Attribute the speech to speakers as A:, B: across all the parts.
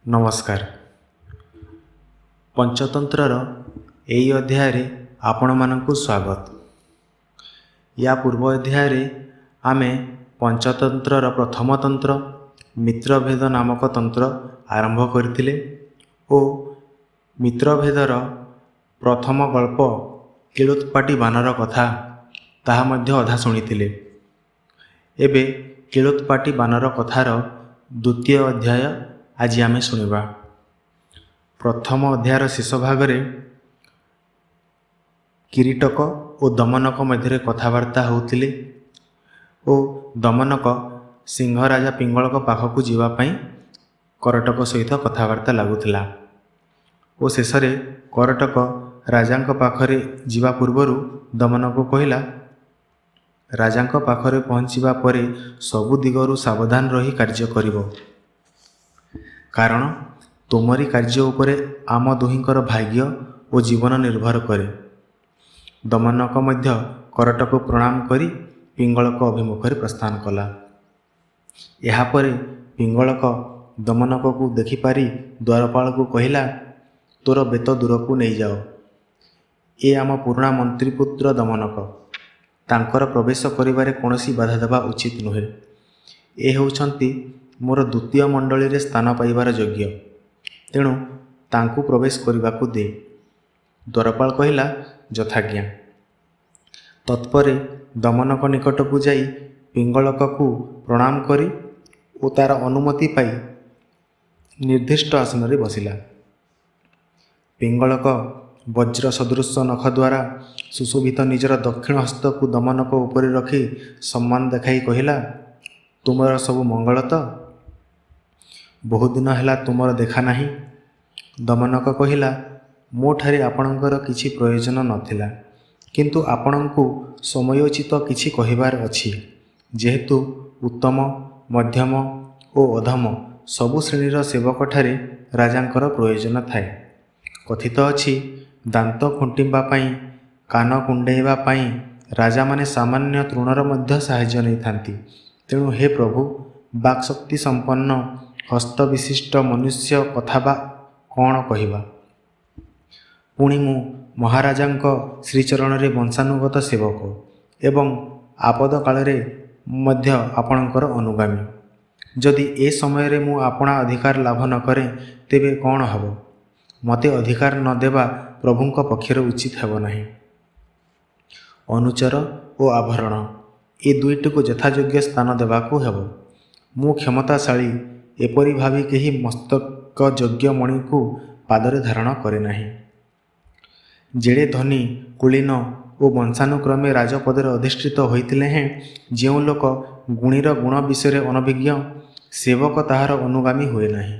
A: ନମସ୍କାର। ପଞ୍ଚତନ୍ତ୍ରର ଏହି ଅଧ୍ୟାୟରେ ଆପଣମାନଙ୍କୁ ସ୍ୱାଗତ। ୟା ପୂର୍ବ ଅଧ୍ୟାୟରେ ଆମେ ପଞ୍ଚତନ୍ତ୍ରର ପ୍ରଥମ ତନ୍ତ୍ର ମିତ୍ରଭେଦ ନାମକ ତନ୍ତ୍ର ଆରମ୍ଭ କରିଥିଲେ ଓ ମିତ୍ରଭେଦର ପ୍ରଥମ ଗଳ୍ପ କିଳୋତ୍ପାଟି ବାନର କଥା ତାହା ମଧ୍ୟ ଅଧା ଶୁଣିଥିଲେ। ଏବେ କିଳୋତ୍ପାଟି ବାନର କଥାର ଦ୍ୱିତୀୟ ଅଧ୍ୟାୟ ଆଜି ଆମେ ଶୁଣିବା। ପ୍ରଥମ ଅଧ୍ୟାୟର ଶେଷ ଭାଗରେ କିରୀଟକ ଓ ଦମନକ ମଧ୍ୟରେ କଥାବାର୍ତ୍ତା ହେଉଥିଲେ ଓ ଦମନକ ସିଂହରାଜା ପିଙ୍ଗଳକ ପାଖକୁ ଯିବା ପାଇଁ କରଟକ ସହିତ କଥାବାର୍ତ୍ତା ଲାଗୁଥିଲା ଓ ଶେଷରେ କରଟକ ରାଜାଙ୍କ ପାଖରେ ଯିବା ପୂର୍ବରୁ ଦମନକୁ କହିଲା, ରାଜାଙ୍କ ପାଖରେ ପହଞ୍ଚିବା ପରେ ସବୁ ଦିଗରୁ ସାବଧାନ ରହି କାର୍ଯ୍ୟ କରିବ, କାରଣ ତୁମରି କାର୍ଯ୍ୟ ଉପରେ ଆମ ଦୁହିଁଙ୍କର ଭାଗ୍ୟ ଓ ଜୀବନ ନିର୍ଭର କରେ। ଦମନକ ମଧ୍ୟ କରଟକୁ ପ୍ରଣାମ କରି ପିଙ୍ଗଳକ ଅଭିମୁଖରେ ପ୍ରସ୍ଥାନ କଲା। ଏହାପରେ ପିଙ୍ଗଳକ ଦମନକକୁ ଦେଖିପାରି ଦ୍ୱାରପାଳକୁ କହିଲା, ତୋର ବେତ ଦୂରକୁ ନେଇଯାଅ। ଏ ଆମ ପୁରୁଣା ମନ୍ତ୍ରୀପୁତ୍ର ଦମନକ। ତାଙ୍କର ପ୍ରବେଶ କରିବାରେ କୌଣସି ବାଧା ଦେବା ଉଚିତ ନୁହେଁ। ଏ ହେଉଛନ୍ତି ମୋର ଦ୍ୱିତୀୟ ମଣ୍ଡଳୀରେ ସ୍ଥାନ ପାଇବାର ଯୋଗ୍ୟ, ତେଣୁ ତାଙ୍କୁ ପ୍ରବେଶ କରିବାକୁ ଦେ। ଦ୍ୱାରପାଳ କହିଲା, ଯଥାଜ୍ଞା। ତତ୍ପରେ ଦମନକ ନିକଟକୁ ଯାଇ ପିଙ୍ଗଳକକୁ ପ୍ରଣାମ କରି ଓ ତାର ଅନୁମତି ପାଇ ନିର୍ଦ୍ଦିଷ୍ଟ ଆସନରେ ବସିଲା। ପିଙ୍ଗଳକ ବଜ୍ର ସଦୃଶ ନଖ ଦ୍ୱାରା ସୁଶୋଭିତ ନିଜର ଦକ୍ଷିଣ ହସ୍ତକୁ ଦମନକ ଉପରେ ରଖି ସମ୍ମାନ ଦେଖାଇ କହିଲା, ତୁମର ସବୁ ମଙ୍ଗଳ ତ? ବହୁଦିନ ହେଲା ତୁମର ଦେଖା ନାହିଁ। ଦମନକ କହିଲା, ମୋଠାରେ ଆପଣଙ୍କର କିଛି ପ୍ରୟୋଜନ ନଥିଲା, କିନ୍ତୁ ଆପଣଙ୍କୁ ସମୟୋଚିତ କିଛି କହିବାର ଅଛି। ଯେହେତୁ ଉତ୍ତମ, ମଧ୍ୟମ ଓ ଅଧମ ସବୁ ଶ୍ରେଣୀର ସେବକଠାରେ ରାଜାଙ୍କର ପ୍ରୟୋଜନ ଥାଏ। କଥିତ ଅଛି, ଦାନ୍ତ ଖୁଣ୍ଟିବା ପାଇଁ, କାନ କୁଣ୍ଡାଇବା ପାଇଁ ରାଜାମାନେ ସାମାନ୍ୟ ତୃଣର ମଧ୍ୟ ସାହାଯ୍ୟ ନେଇଥାନ୍ତି। ତେଣୁ ହେ ପ୍ରଭୁ, ବାକ୍ଶକ୍ତି ସମ୍ପନ୍ନ ହସ୍ତବିଶିଷ୍ଟ ମନୁଷ୍ୟ କଥା ବା କ'ଣ କହିବା? ପୁଣି ମୁଁ ମହାରାଜାଙ୍କ ଶ୍ରୀଚରଣରେ ବଂଶାନୁଗତ ସେବକ ଏବଂ ଆପଦ କାଳରେ ମଧ୍ୟ ଆପଣଙ୍କର ଅନୁଗାମୀ। ଯଦି ଏ ସମୟରେ ମୁଁ ଆପଣା ଅଧିକାର ଲାଭ ନ କରେ, ତେବେ କ'ଣ ହେବ? ମୋତେ ଅଧିକାର ନ ଦେବା ପ୍ରଭୁଙ୍କ ପକ୍ଷରେ ଉଚିତ ହେବ ନାହିଁ। ଅନୁଚର ଓ ଆଭରଣ ଏ ଦୁଇଟିକୁ ଯଥାଯୋଗ୍ୟ ସ୍ଥାନ ଦେବାକୁ ହେବ। ମୁଁ କ୍ଷମତାଶାଳୀ ଏପରି ଭାବି କେହି ମସ୍ତକ ଯୋଗ୍ୟ ମଣିକୁ ପାଦରେ ଧାରଣ କରେ ନାହିଁ। ଯେଡ଼େ ଧନୀ, କୁଳୀନ ଓ ବଂଶାନୁକ୍ରମେ ରାଜପଦରେ ଅଧିଷ୍ଠିତ ହୋଇଥିଲେ ହେଁ ଯେଉଁ ଲୋକ ଗୁଣୀର ଗୁଣ ବିଷୟରେ ଅନଭିଜ୍ଞ, ସେବକ ତାହାର ଅନୁଗାମୀ ହୁଏ ନାହିଁ।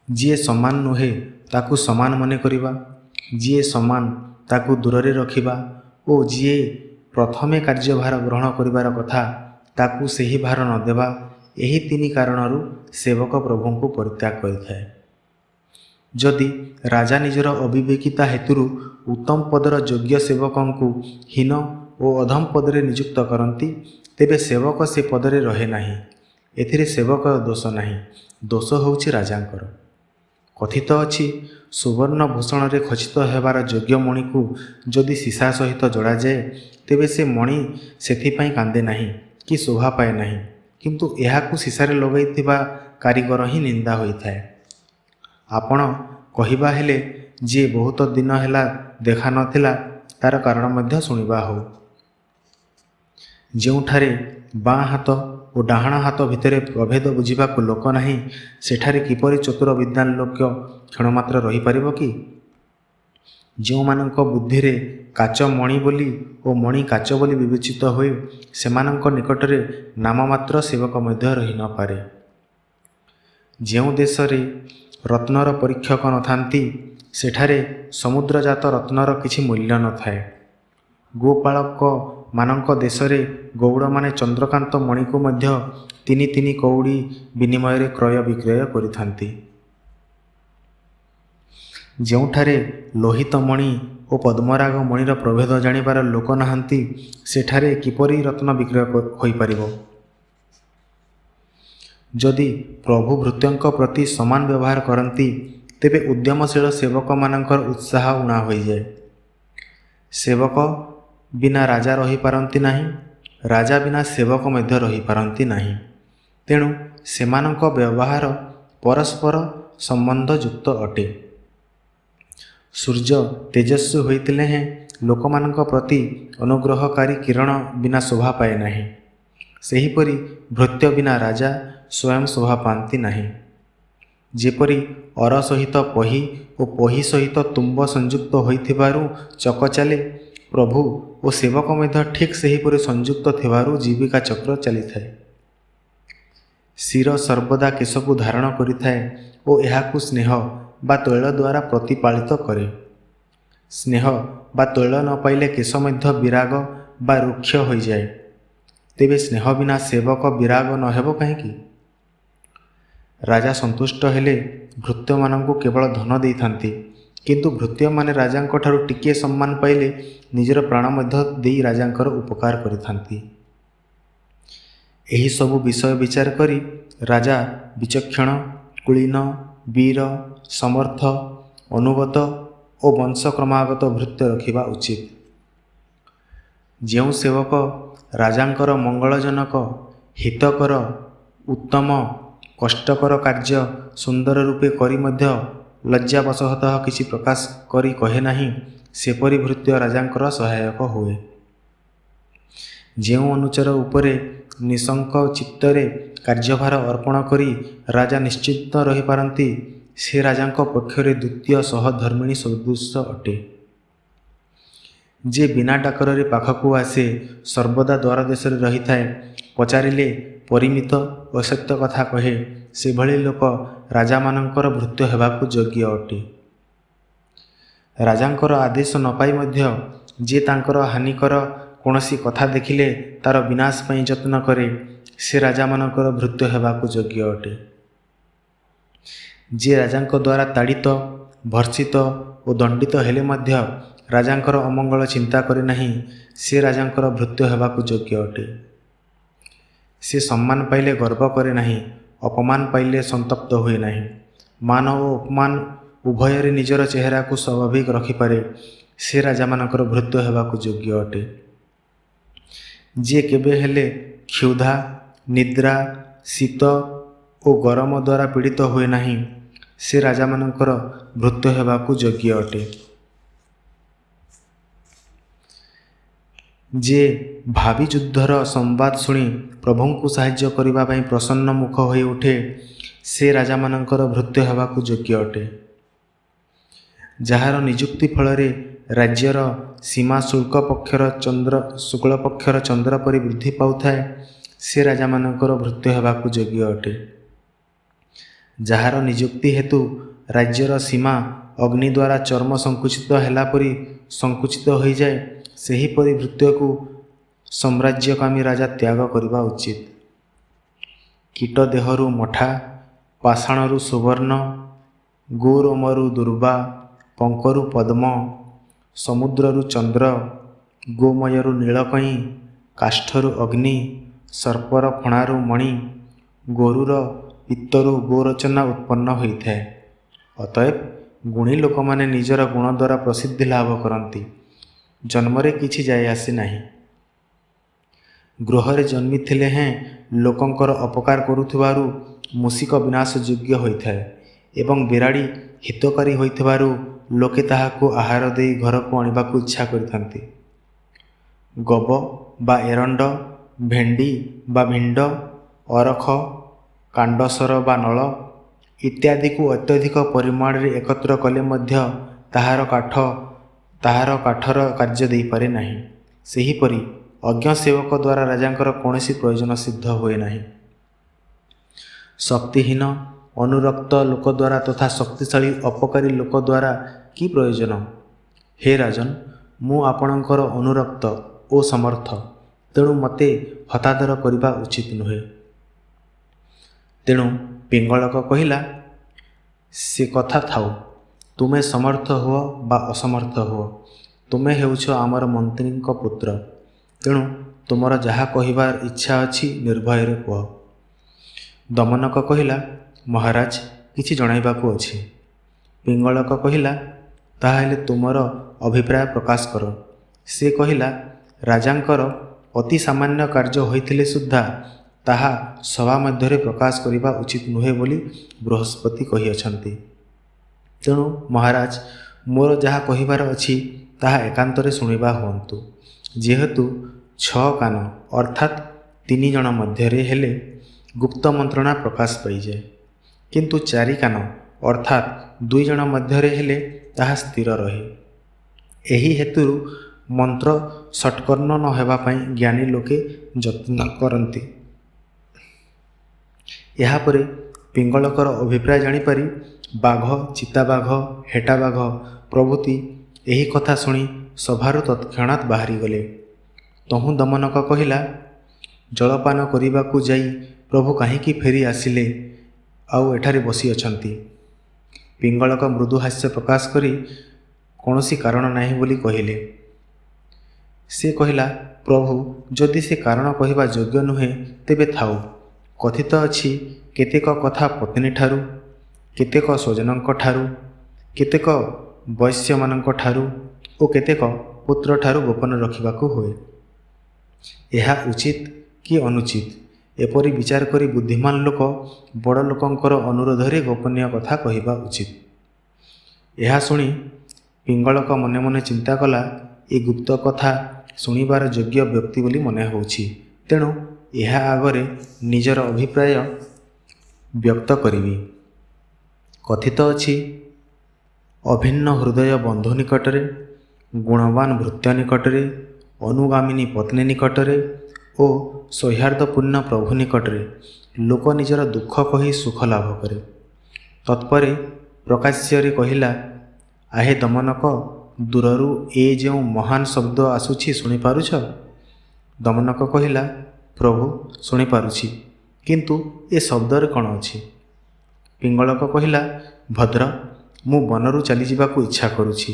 A: ଯିଏ ସମାନ ନୁହେଁ ତାକୁ ସମାନ ମନେ କରିବା, ଯିଏ ସମାନ ତାକୁ ଦୂରରେ ରଖିବା ଓ ଯିଏ ପ୍ରଥମେ କାର୍ଯ୍ୟଭାର ଗ୍ରହଣ କରିବାର କଥା ତାକୁ ସେହି ଭାର ନ ଦେବା, ଏହି ତିନି କାରଣରୁ ସେବକ ପ୍ରଭୁଙ୍କୁ ପରିତ୍ୟାଗ କରିଥାଏ। ଯଦି ରାଜା ନିଜର ଅବିବେକିତା ହେତୁରୁ ଉତ୍ତମ ପଦର ଯୋଗ୍ୟ ସେବକଙ୍କୁ ହୀନ ଓ ଅଧମ ପଦରେ ନିଯୁକ୍ତ କରନ୍ତି, ତେବେ ସେବକ ସେ ପଦରେ ରହେ ନାହିଁ। ଏଥିରେ ସେବକର ଦୋଷ ନାହିଁ, ଦୋଷ ହେଉଛି ରାଜାଙ୍କର। କଥିତ ଅଛି, ସୁବର୍ଣ୍ଣ ଭୂଷଣରେ ଖଚିତ ହେବାର ଯୋଗ୍ୟ ମଣିକୁ ଯଦି ସୀସା ସହିତ ଯୋଡ଼ାଯାଏ, ତେବେ ସେ ମଣି ସେଥିପାଇଁ କାନ୍ଦେ ନାହିଁ କି ଶୋଭା ପାଏ ନାହିଁ, କିନ୍ତୁ ଏହାକୁ ସୀସାରେ ଲଗାଇଥିବା କାରିଗର ହିଁ ନିନ୍ଦା ହୋଇଥାଏ। ଆପଣ କହିବା ହେଲେ ଯିଏ ବହୁତ ଦିନ ହେଲା ଦେଖା ନଥିଲା, ତାର କାରଣ ମଧ୍ୟ ଶୁଣିବା ହେଉ। ଯେଉଁଠାରେ ବାଁ ହାତ ଓ ଡାହାଣ ହାତ ଭିତରେ ପ୍ରଭେଦ ବୁଝିବାକୁ ଲୋକ ନାହିଁ, ସେଠାରେ କିପରି ଚତୁର ବିଦ୍ୱାନ ଲୋକ କ୍ଷଣମାତ୍ର ରହିପାରିବ କି? ଯେଉଁମାନଙ୍କ ବୁଦ୍ଧିରେ କାଚ ମଣି ବୋଲି ଓ ମଣି କାଚ ବୋଲି ବିବେଚିତ ହୁଏ, ସେମାନଙ୍କ ନିକଟରେ ନାମମାତ୍ର ସେବକ ମଧ୍ୟ ରହି ନପାରେ। ଯେଉଁ ଦେଶରେ ରତ୍ନର ପରୀକ୍ଷକ ନଥାନ୍ତି, ସେଠାରେ ସମୁଦ୍ରଜାତ ରତ୍ନର କିଛି ମୂଲ୍ୟ ନଥାଏ। ଗୋପାଳକମାନଙ୍କ ଦେଶରେ ଗଉଡ଼ମାନେ ଚନ୍ଦ୍ରକାନ୍ତ ମଣିକୁ ମଧ୍ୟ ତିନି ତିନି କଉଡ଼ି ବିନିମୟରେ କ୍ରୟ ବିକ୍ରୟ କରିଥାନ୍ତି। ଯେଉଁଠାରେ ଲୋହିତ ମଣି ଓ ପଦ୍ମରାଗ ମଣିର ପ୍ରଭେଦ ଜାଣିବାର ଲୋକ ନାହାନ୍ତି, ସେଠାରେ କିପରି ରତ୍ନ ବିକ୍ରୟ ହୋଇପାରିବ? ଯଦି ପ୍ରଭୁ ଭୃତ୍ୟଙ୍କ ପ୍ରତି ସମାନ ବ୍ୟବହାର କରନ୍ତି, ତେବେ ଉଦ୍ୟମଶୀଳ ସେବକମାନଙ୍କର ଉତ୍ସାହ ଊଣା ହୋଇଯାଏ। ସେବକ ବିନା ରାଜା ରହିପାରନ୍ତି ନାହିଁ, ରାଜା ବିନା ସେବକ ମଧ୍ୟ ରହିପାରନ୍ତି ନାହିଁ। ତେଣୁ ସେମାନଙ୍କ ବ୍ୟବହାର ପରସ୍ପର ସମ୍ବନ୍ଧଯୁକ୍ତ ଅଟେ। ସୂର୍ଯ୍ୟ ତେଜସ୍ୱୀ ହୋଇଥିଲେ ହେଁ ଲୋକମାନଙ୍କ ପ୍ରତି ଅନୁଗ୍ରହକାରୀ କିରଣ ବିନା ଶୋଭା ପାଏ ନାହିଁ। ସେହିପରି ଭୃତ୍ୟ ବିନା ରାଜା ସ୍ୱୟଂ ଶୋଭା ପାଆନ୍ତି ନାହିଁ। ଯେପରି ଅର ସହିତ ପହି ଓ ପହି ସହିତ ତୁମ୍ବ ସଂଯୁକ୍ତ ହୋଇଥିବାରୁ ଚକ ଚାଲେ, ପ୍ରଭୁ ଓ ସେବକ ମଧ୍ୟ ଠିକ୍ ସେହିପରି ସଂଯୁକ୍ତ ଥିବାରୁ ଜୀବିକା ଚକ୍ର ଚାଲିଥାଏ। ଶିର ସର୍ବଦା କେଶକୁ ଧାରଣ କରିଥାଏ ଓ ଏହାକୁ ସ୍ନେହ ବା ତୈଳ ଦ୍ୱାରା ପ୍ରତିପାଳିତ କରେ। ସ୍ନେହ ବା ତୈଳ ନ ପାଇଲେ କେଶ ମଧ୍ୟ ବିରାଗ ବା ରୁକ୍ଷ ହୋଇଯାଏ। ତେବେ ସ୍ନେହ ବିନା ସେବକ ବିରାଗ ନ ହେବ କାହିଁକି? ରାଜା ସନ୍ତୁଷ୍ଟ ହେଲେ ଭୃତ୍ୟମାନଙ୍କୁ କେବଳ ଧନ ଦେଇଥାନ୍ତି, କିନ୍ତୁ ଭୃତ୍ୟମାନେ ରାଜାଙ୍କଠାରୁ ଟିକିଏ ସମ୍ମାନ ପାଇଲେ ନିଜର ପ୍ରାଣ ମଧ୍ୟ ଦେଇ ରାଜାଙ୍କର ଉପକାର କରିଥାନ୍ତି। ଏହିସବୁ ବିଷୟ ବିଚାର କରି ରାଜା ବିଚକ୍ଷଣ, କୁଳୀନ, ବୀର, ସମର୍ଥ, ଅନୁଗତ ଓ ବଂଶକ୍ରମାଗତ ଭୃତ୍ୟ ରଖିବା ଉଚିତ। ଯେଉଁ ସେବକ ରାଜାଙ୍କର ମଙ୍ଗଳଜନକ, ହିତକର, ଉତ୍ତମ, କଷ୍ଟକର କାର୍ଯ୍ୟ ସୁନ୍ଦର ରୂପେ କରି ମଧ୍ୟ ଲଜ୍ଜାବଶତଃ କିଛି ପ୍ରକାଶ କରି କହେ ନାହିଁ, ସେପରି ଭୃତ୍ୟ ରାଜାଙ୍କର ସହାୟକ ହୁଏ। ଯେଉଁ ଅନୁଚର ଉପରେ ନିଃଶଙ୍କ ଚିତ୍ତରେ କାର୍ଯ୍ୟଭାର ଅର୍ପଣ କରି ରାଜା ନିଶ୍ଚିନ୍ତ ରହିପାରନ୍ତି, ସେ ରାଜାଙ୍କ ପକ୍ଷରେ ଦ୍ୱିତୀୟ ସହଧର୍ମିଣୀ ସଦୃଶ ଅଟେ। ଯେ ବିନା ଡାକରାରେ ପାଖକୁ ଆସେ, ସର୍ବଦା ଦ୍ୱାରଦେଶରେ ରହିଥାଏ, ପଚାରିଲେ ପରିମିତ ଓ ସତ୍ୟ କଥା କହେ, ସେଭଳି ଲୋକ ରାଜାମାନଙ୍କର ଭୃତ୍ୟ ହେବାକୁ ଯୋଗ୍ୟ ଅଟେ। ରାଜାଙ୍କର ଆଦେଶ ନ ପାଇ ମଧ୍ୟ ଯିଏ ତାଙ୍କର ହାନିକର କୌଣସି କଥା ଦେଖିଲେ ତା'ର ବିନାଶ ପାଇଁ ଯତ୍ନ କରେ, ସେ ରାଜାମାନଙ୍କର ଭୃତ୍ୟ ହେବାକୁ ଯୋଗ୍ୟ ଅଟେ। ଯିଏ ରାଜାଙ୍କ ଦ୍ୱାରା ତାଡ଼ିତ, ଭର୍ତ୍ସିତ ଓ ଦଣ୍ଡିତ ହେଲେ ମଧ୍ୟ ରାଜାଙ୍କର ଅମଙ୍ଗଳ ଚିନ୍ତା କରେ ନାହିଁ, ସେ ରାଜାଙ୍କର ଭୃତ୍ୟ ହେବାକୁ ଯୋଗ୍ୟ ଅଟେ। ସେ ସମ୍ମାନ ପାଇଲେ ଗର୍ବ କରେ ନାହିଁ, ଅପମାନ ପାଇଲେ ସନ୍ତପ୍ତ ହୁଏ ନାହିଁ, ମାନ ଓ ଅପମାନ ଉଭୟରେ ନିଜର ଚେହେରାକୁ ସ୍ୱାଭାବିକ ରଖିପାରେ, ସେ ରାଜାମାନଙ୍କର ଭୃତ୍ୟ ହେବାକୁ ଯୋଗ୍ୟ ଅଟେ। ଯିଏ କେବେ ହେଲେ କ୍ଷୁଧା, ନିଦ୍ରା, ଶୀତ ଓ ଗରମ ଦ୍ୱାରା ପୀଡ଼ିତ ହୁଏ ନାହିଁ, ସେ ରାଜାମାନଙ୍କର ଭୃତ୍ୟ ହେବାକୁ ଯୋଗ୍ୟ ଅଟେ। ଯିଏ ଭାବୀ ଯୁଦ୍ଧର ସମ୍ବାଦ ଶୁଣି ପ୍ରଭୁଙ୍କୁ ସାହାଯ୍ୟ କରିବା ପାଇଁ ପ୍ରସନ୍ନ ମୁଖ ହୋଇ ଉଠେ, ସେ ରାଜାମାନଙ୍କର ଭୃତ୍ୟ ହେବାକୁ ଯୋଗ୍ୟ ଅଟେ। ଯାହାର ନିଯୁକ୍ତି ଫଳରେ ରାଜ୍ୟର ସୀମା ଶୁକ୍ଳପକ୍ଷର ଚନ୍ଦ୍ର ପରି ବୃଦ୍ଧି ପାଉଥାଏ, ସେ ରାଜାମାନଙ୍କର ଭୃତ୍ୟ ହେବାକୁ ଯୋଗ୍ୟ ଅଟେ। ଯାହାର ନିଯୁକ୍ତି ହେତୁ ରାଜ୍ୟର ସୀମା ଅଗ୍ନି ଦ୍ୱାରା ଚର୍ମ ସଙ୍କୁଚିତ ହେଲା ପରି ସଙ୍କୁଚିତ ହୋଇଯାଏ, ସେହିପରି ଭୃତ୍ୟକୁ ସାମ୍ରାଜ୍ୟକାମୀ ରାଜା ତ୍ୟାଗ କରିବା ଉଚିତ। କୀଟ ଦେହରୁ ମଠା, ପାଷାଣରୁ ସୁବର୍ଣ୍ଣ, ଗୋରୋମରୁ ଦୁର୍ବା, ପଙ୍କରୁ ପଦ୍ମ, ସମୁଦ୍ରରୁ ଚନ୍ଦ୍ର, ଗୋମୟରୁ ନୀଳକଇଁ, କାଷ୍ଠରୁ ଅଗ୍ନି, ସର୍ପର ଫଣାରୁ ମଣି, ଗୋରୁର ପିତ୍ତରୁ ଗୋରୋଚନା ଉତ୍ପନ୍ନ ହୋଇଥାଏ। ଅତଏବ ଗୁଣୀ ଲୋକମାନେ ନିଜର ଗୁଣ ଦ୍ୱାରା ପ୍ରସିଦ୍ଧି ଲାଭ କରନ୍ତି, ଜନ୍ମରେ କିଛି ଯାଏ ଆସେ ନାହିଁ। ଗୃହରେ ଜନ୍ମିଥିଲେ ହେଁ ଲୋକଙ୍କର ଅପକାର କରୁଥିବାରୁ ମୂଷିକ ବିନାଶ ଯୋଗ୍ୟ ହୋଇଥାଏ ଏବଂ ବିରାଡ଼ି ହିତକାରୀ ହୋଇଥିବାରୁ ଲୋକେ ତାହାକୁ ଆହାର ଦେଇ ଘରକୁ ଆଣିବାକୁ ଇଚ୍ଛା କରିଥାନ୍ତି। ଗବ ବା ଏରଣ୍ଡ, ଭେଣ୍ଡି ବା ଭିଣ୍ଡ, ଅରଖ, କାଣ୍ଡସର ବା ନଳ ଇତ୍ୟାଦିକୁ ଅତ୍ୟଧିକ ପରିମାଣରେ ଏକତ୍ର କଲେ ମଧ୍ୟ ତାହାର କାଠର କାର୍ଯ୍ୟ ଦେଇପାରେ ନାହିଁ। ସେହିପରି ଅଜ୍ଞ ସେବକ ଦ୍ୱାରା ରାଜାଙ୍କର କୌଣସି ପ୍ରୟୋଜନ ସିଦ୍ଧ ହୁଏ ନାହିଁ। ଶକ୍ତିହୀନ ଅନୁରକ୍ତ ଲୋକ ଦ୍ୱାରା ତଥା ଶକ୍ତିଶାଳୀ ଅପକାରୀ ଲୋକ ଦ୍ୱାରା କି ପ୍ରୟୋଜନ? ହେ ରାଜନ୍, ମୁଁ ଆପଣଙ୍କର ଅନୁରକ୍ତ ଓ ସମର୍ଥ, ତେଣୁ ମୋତେ ହତାଦର କରିବା ଉଚିତ ନୁହେଁ। ତେଣୁ ପିଙ୍ଗଳକ କହିଲା, ସେ କଥା ଥାଉ, ତୁମେ ସମର୍ଥ ହୁଅ ବା ଅସମର୍ଥ ହୁଅ, ତୁମେ ହେଉଛ ଆମର ମନ୍ତ୍ରୀଙ୍କ ପୁତ୍ର, ତେଣୁ ତୁମର ଯାହା କହିବାର ଇଚ୍ଛା ଅଛି ନିର୍ଭୟରେ କୁହ। ଦମନକ କହିଲା, ମହାରାଜ, କିଛି ଜଣାଇବାକୁ ଅଛି। ପିଙ୍ଗଳକ କହିଲା, ତାହାହେଲେ ତୁମର ଅଭିପ୍ରାୟ ପ୍ରକାଶ କର। ସେ କହିଲା, ରାଜାଙ୍କର ଅତି ସାମାନ୍ୟ କାର୍ଯ୍ୟ ହୋଇଥିଲେ ସୁଦ୍ଧା ତାହା ସଭା ମଧ୍ୟରେ ପ୍ରକାଶ କରିବା ଉଚିତ ନୁହେଁ ବୋଲି ବୃହସ୍ପତି କହିଅଛନ୍ତି। ତେଣୁ ମହାରାଜ, ମୋର ଯାହା କହିବାର ଅଛି ତାହା ଏକାନ୍ତରେ ଶୁଣିବା ହୁଅନ୍ତୁ। ଯେହେତୁ ଛଅ କାନ ଅର୍ଥାତ୍ ତିନି ଜଣ ମଧ୍ୟରେ ହେଲେ ଗୁପ୍ତ ମନ୍ତ୍ରଣା ପ୍ରକାଶ ପାଇଯାଏ, କିନ୍ତୁ ଚାରି କାନ ଅର୍ଥାତ୍ ଦୁଇ ଜଣ ମଧ୍ୟରେ ହେଲେ ତାହା ସ୍ଥିର ରହେ। ଏହି ହେତୁରୁ ମନ୍ତ୍ର ଷଟ୍କର୍ଣ୍ଣ ନ ହେବା ପାଇଁ ଜ୍ଞାନୀ ଲୋକେ ଯତ୍ନ କରନ୍ତି। ଏହାପରେ ପିଙ୍ଗଳକର ଅଭିପ୍ରାୟ ଜାଣିପାରି ବାଘ, ଚିତାବାଘ, ହେଟାବାଘ ପ୍ରଭୃତି ଏହି କଥା ଶୁଣି ସଭାରୁ ତତ୍କ୍ଷଣାତ୍ ବାହାରିଗଲେ। ତହୁଁ ଦମନକ କହିଲା, ଜଳପାନ କରିବାକୁ ଯାଇ ପ୍ରଭୁ କାହିଁକି ଫେରି ଆସିଲେ ଆଉ ଏଠାରେ ବସିଅଛନ୍ତି? ପିଙ୍ଗଳକ ମୃଦୁ ହାସ୍ୟ ପ୍ରକାଶ କରି କୌଣସି କାରଣ ନାହିଁ ବୋଲି କହିଲେ। ସେ କହିଲା, ପ୍ରଭୁ, ଯଦି ସେ କାରଣ କହିବା ଯୋଗ୍ୟ ନୁହେଁ ତେବେ ଥାଉ। କଥିତ ଅଛି, କେତେକ କଥା ପତ୍ନୀଠାରୁ, କେତେକ ସ୍ୱଜନଙ୍କଠାରୁ, କେତେକ ବୈଶ୍ୟମାନଙ୍କଠାରୁ ଓ କେତେକ ପୁତ୍ରଠାରୁ ଗୋପନ ରଖିବାକୁ ହୁଏ। ଏହା ଉଚିତ କି ଅନୁଚିତ, ଏପରି ବିଚାର କରି ବୁଦ୍ଧିମାନ ଲୋକ ବଡ଼ ଲୋକଙ୍କର ଅନୁରୋଧରେ ଗୋପନୀୟ କଥା କହିବା ଉଚିତ। ଏହା ଶୁଣି ପିଙ୍ଗଳକ ମନେ ମନେ ଚିନ୍ତା କଲା, ଏ ଗୁପ୍ତ କଥା ଶୁଣିବାର ଯୋଗ୍ୟ ବ୍ୟକ୍ତି ବୋଲି ମନେ ହେଉଛି। ତେଣୁ ଏହା ଆଗରେ ନିଜର ଅଭିପ୍ରାୟ ବ୍ୟକ୍ତ କରିବି। କଥିତ ଅଛି, ଅଭିନ୍ନ ହୃଦୟ ବନ୍ଧୁ ନିକଟରେ, ଗୁଣବାନ ଭୃତ୍ୟ ନିକଟରେ, ଅନୁଗାମିନୀ ପତ୍ନୀ ନିକଟରେ ଓ ସୌହାର୍ଦ୍ଦ୍ୟପୂର୍ଣ୍ଣ ପ୍ରଭୁ ନିକଟରେ ଲୋକ ନିଜର ଦୁଃଖ କହି ସୁଖ ଲାଭ କରେ। ତତ୍ପରେ ପ୍ରକାଶ୍ୟରେ କହିଲା, ଆହେ ଦମନକ, ଦୂରରୁ ଏ ଯେଉଁ ମହାନ ଶବ୍ଦ ଆସୁଛି ଶୁଣିପାରୁଛ? ଦମନକ କହିଲା, ପ୍ରଭୁ, ଶୁଣିପାରୁଛି, କିନ୍ତୁ ଏ ଶବ୍ଦରେ କ'ଣ ଅଛି? ପିଙ୍ଗଳକ କହିଲା, ଭଦ୍ର, ମୁଁ ବନରୁ ଚାଲିଯିବାକୁ ଇଚ୍ଛା କରୁଛି।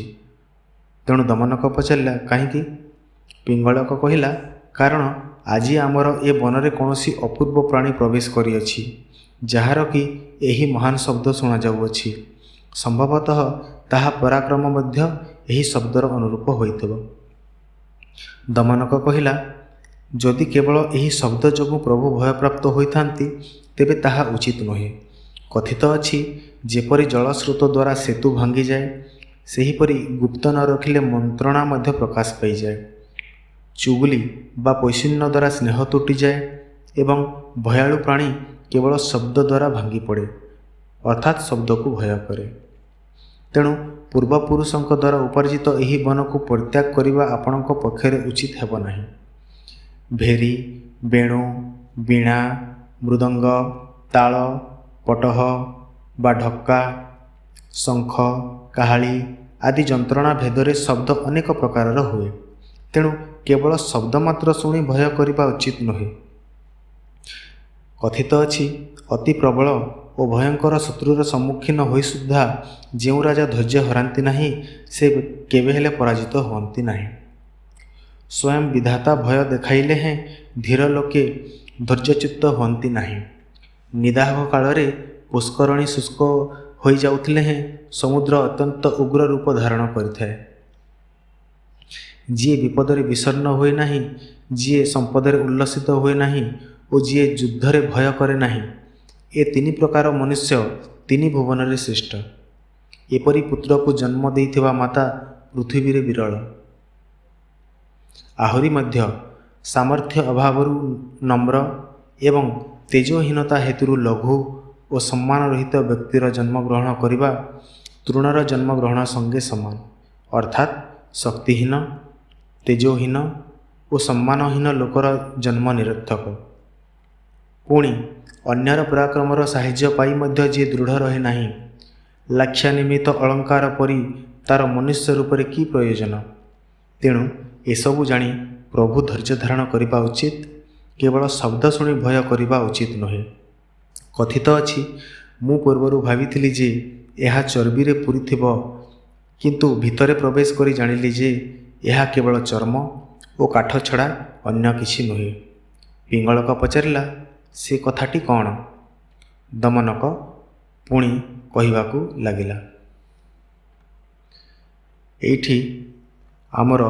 A: ତେଣୁ ଦମନକ ପଚାରିଲା, କାହିଁକି? ପିଙ୍ଗଳକ କହିଲା, କାରଣ ଆଜି ଆମର ଏ ବନରେ କୌଣସି ଅପୂର୍ବ ପ୍ରାଣୀ ପ୍ରବେଶ କରିଅଛି, ଯାହାର କି ଏହି ମହାନ ଶବ୍ଦ ଶୁଣାଯାଉଅଛି। ସମ୍ଭବତଃ ତାହା ପରାକ୍ରମ ମଧ୍ୟ ଏହି ଶବ୍ଦର ଅନୁରୂପ ହୋଇଥିବ। ଦମନକ କହିଲା, ଯଦି କେବଳ ଏହି ଶବ୍ଦ ଯୋଗୁଁ ପ୍ରଭୁ ଭୟପ୍ରାପ୍ତ ହୋଇଥାନ୍ତି ତେବେ ତାହା ଉଚିତ ନୁହେଁ। କଥିତ ଅଛି, ଯେପରି ଜଳସ୍ରୋତ ଦ୍ୱାରା ସେତୁ ଭାଙ୍ଗିଯାଏ, ସେହିପରି ଗୁପ୍ତ ନ ରଖିଲେ ମନ୍ତ୍ରଣା ମଧ୍ୟ ପ୍ରକାଶ ପାଇଯାଏ। ଚୁଗୁଲି ବା ପୈଶୂନ୍ୟ ଦ୍ୱାରା ସ୍ନେହ ତୁଟିଯାଏ ଏବଂ ଭୟାଳୁ ପ୍ରାଣୀ କେବଳ ଶବ୍ଦ ଦ୍ୱାରା ଭାଙ୍ଗିପଡ଼େ, ଅର୍ଥାତ୍ ଶବ୍ଦକୁ ଭୟ କରେ। ତେଣୁ ପୂର୍ବପୁରୁଷଙ୍କ ଦ୍ୱାରା ଉପାର୍ଜିତ ଏହି ବନକୁ ପରିତ୍ୟାଗ କରିବା ଆପଣଙ୍କ ପକ୍ଷରେ ଉଚିତ ହେବ ନାହିଁ। ଭେରୀ, ବେଣୁ, ବୀଣା, ମୃଦଙ୍ଗ, ତାଳ, ପଟହ ବା ଢକ୍କା, ଶଙ୍ଖ, କାହାଳୀ ଆଦି ଯନ୍ତ୍ରଣା ଭେଦରେ ଶବ୍ଦ ଅନେକ ପ୍ରକାରର ହୁଏ। ତେଣୁ କେବଳ ଶବ୍ଦ ମାତ୍ର ଶୁଣି ଭୟ କରିବା ଉଚିତ ନୁହେଁ। କଥିତ ଅଛି, ଅତି ପ୍ରବଳ ଓ ଭୟଙ୍କର ଶତ୍ରୁର ସମ୍ମୁଖୀନ ହୋଇ ସୁଦ୍ଧା ଯେଉଁ ରାଜା ଧୈର୍ଯ୍ୟ ହରାନ୍ତି ନାହିଁ, ସେ କେବେହେଲେ ପରାଜିତ ହୁଅନ୍ତି ନାହିଁ। ସ୍ୱୟଂ ବିଧାତା ଭୟ ଦେଖାଇଲେ ହେଁ ଧୀର ଲୋକେ ଧୈର୍ଯ୍ୟଚ୍ୟୁତ ହୁଅନ୍ତି ନାହିଁ। ନିଦାଘ କାଳରେ ପୁଷ୍କରିଣୀ ଶୁଷ୍କ ହୋଇଯାଉଥିଲେ ହେଁ ସମୁଦ୍ର ଅତ୍ୟନ୍ତ ଉଗ୍ର ରୂପ ଧାରଣ କରିଥାଏ। ଯିଏ ବିପଦରେ ବିଷଣ୍ଣ ହୁଏ ନାହିଁ, ଯିଏ ସମ୍ପଦରେ ଉଲ୍ଲସିତ ହୁଏ ନାହିଁ ଓ ଯିଏ ଯୁଦ୍ଧରେ ଭୟ କରେ ନାହିଁ, ଏ ତିନି ପ୍ରକାର ମନୁଷ୍ୟ ତିନି ଭୁବନରେ ଶ୍ରେଷ୍ଠ। ଏପରି ପୁତ୍ରକୁ ଜନ୍ମ ଦେଇଥିବା ମାତା ପୃଥିବୀରେ ବିରଳ। ଆହୁରି ମଧ୍ୟ ସାମର୍ଥ୍ୟ ଅଭାବରୁ ନମ୍ର ଏବଂ ତେଜୋହୀନତା ହେତୁରୁ ଲଘୁ ଓ ସମ୍ମାନ ରହିତ ବ୍ୟକ୍ତିର ଜନ୍ମଗ୍ରହଣ କରିବା ତୃଣର ଜନ୍ମଗ୍ରହଣ ସଙ୍ଗେ ସମାନ। ଅର୍ଥାତ୍ ଶକ୍ତିହୀନ, ତେଜୋହୀନ ଓ ସମ୍ମାନହୀନ ଲୋକର ଜନ୍ମ ନିରର୍ଥକ। ପୁଣି ଅନ୍ୟର ପରାକ୍ରମର ସାହାଯ୍ୟ ପାଇ ମଧ୍ୟ ଯିଏ ଦୃଢ଼ ରହେ ନାହିଁ, ଲାକ୍ଷା ନିମିତ୍ତ ଅଳଙ୍କାର ପରି ତାର ମନୁଷ୍ୟ ରୂପରେ କି ପ୍ରୟୋଜନ? ତେଣୁ ଏସବୁ ଜାଣି ପ୍ରଭୁ ଧୈର୍ଯ୍ୟ ଧାରଣ କରିବା ଉଚିତ, କେବଳ ଶବ୍ଦ ଶୁଣି ଭୟ କରିବା ଉଚିତ ନୁହେଁ। କଥିତ ଅଛି, ମୁଁ ପୂର୍ବରୁ ଭାବିଥିଲି ଯେ ଏହା ଚର୍ବିରେ ପୂରିଥିବ, କିନ୍ତୁ ଭିତରେ ପ୍ରବେଶ କରି ଜାଣିଲି ଯେ ଏହା କେବଳ ଚର୍ମ ଓ କାଠ ଛଡ଼ା ଅନ୍ୟ କିଛି ନୁହେଁ। ପିଙ୍ଗଳକ ପଚାରିଲା, ସେ କଥାଟି କ'ଣ? ଦମନକ ପୁଣି କହିବାକୁ ଲାଗିଲା। ଏଇଠି ଆମର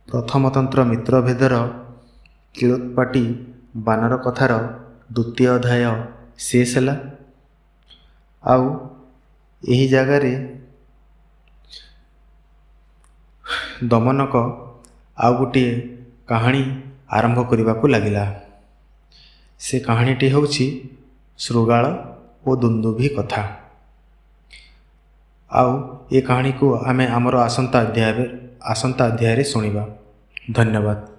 A: ପ୍ରଥମ ତନ୍ତ୍ର ମିତ୍ରଭେଦର କୀଳୋତ୍ପାଟୀ ବାନର କଥାର ଦ୍ୱିତୀୟ ଅଧ୍ୟାୟ ଶେଷ ହେଲା। ଆଉ ଏହି ଜାଗାରେ ଦମନକ ଆଉ ଗୋଟିଏ କାହାଣୀ ଆରମ୍ଭ କରିବାକୁ ଲାଗିଲା। ସେ କାହାଣୀଟି ହେଉଛି ଶୃଗାଳ ଓ ଦୁନ୍ଦୁଭି କଥା। ଆଉ ଏ କାହାଣୀକୁ ଆମେ ଆମର ଆସନ୍ତା ଅଧ୍ୟାୟରେ ଶୁଣିବା। ଧନ୍ୟବାଦ।